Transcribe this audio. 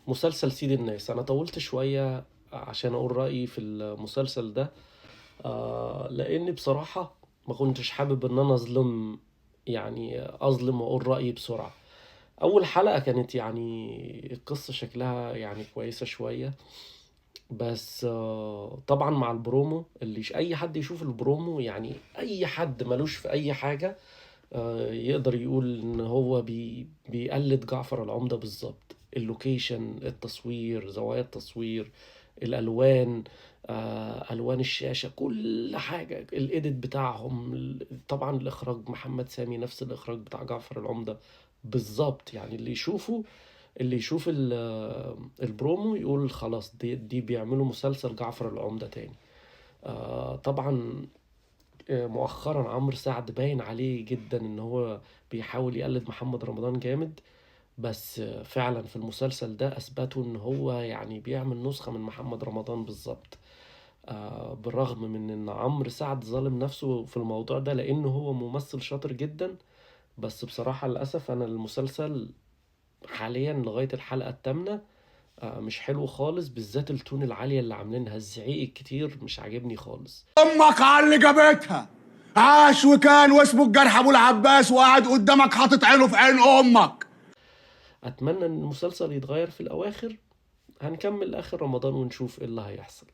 مسلسل سيد الناس. انا طولت شوية عشان اقول رأيي في المسلسل ده، لان بصراحة ما كنتش حابب ان انا اظلم، يعني اظلم واقول رأيي بسرعة. اول حلقة كانت يعني القصة شكلها يعني كويسة شوية، بس طبعا مع البرومو اللي اي حد يشوف البرومو، يعني اي حد ملوش في اي حاجة يقدر يقول ان هو بيقلد جعفر العمدة بالظبط. ال location، التصوير، زوايا التصوير، الالوان، الوان الشاشة، كل حاجة، ال edit بتاعهم، طبعا الاخراج محمد سامي نفس الاخراج بتاع جعفر العمدة بالظبط. يعني اللي يشوف البرومو يقول خلاص دي بيعملوا مسلسل جعفر العمدة تاني. طبعا مؤخرا عمرو سعد باين عليه جدا ان هو بيحاول يقلد محمد رمضان جامد، بس فعلا في المسلسل ده اثبتوا ان هو يعني بيعمل نسخة من محمد رمضان بالظبط. بالرغم من ان عمرو سعد ظالم نفسه في الموضوع ده لانه هو ممثل شاطر جدا، بس بصراحة للأسف انا المسلسل حاليا لغاية الحلقة 8 مش حلو خالص، بالذات التون العالية اللي عاملينها، الزعيق الكتير مش عاجبني خالص. امك على اللي جابتها، عاش وكان واسمه الجرح ابو العباس وقعد قدامك حاطط عينه في عين امك. اتمنى ان المسلسل يتغير في الاواخر. هنكمل اخر رمضان ونشوف ايه اللي هيحصل.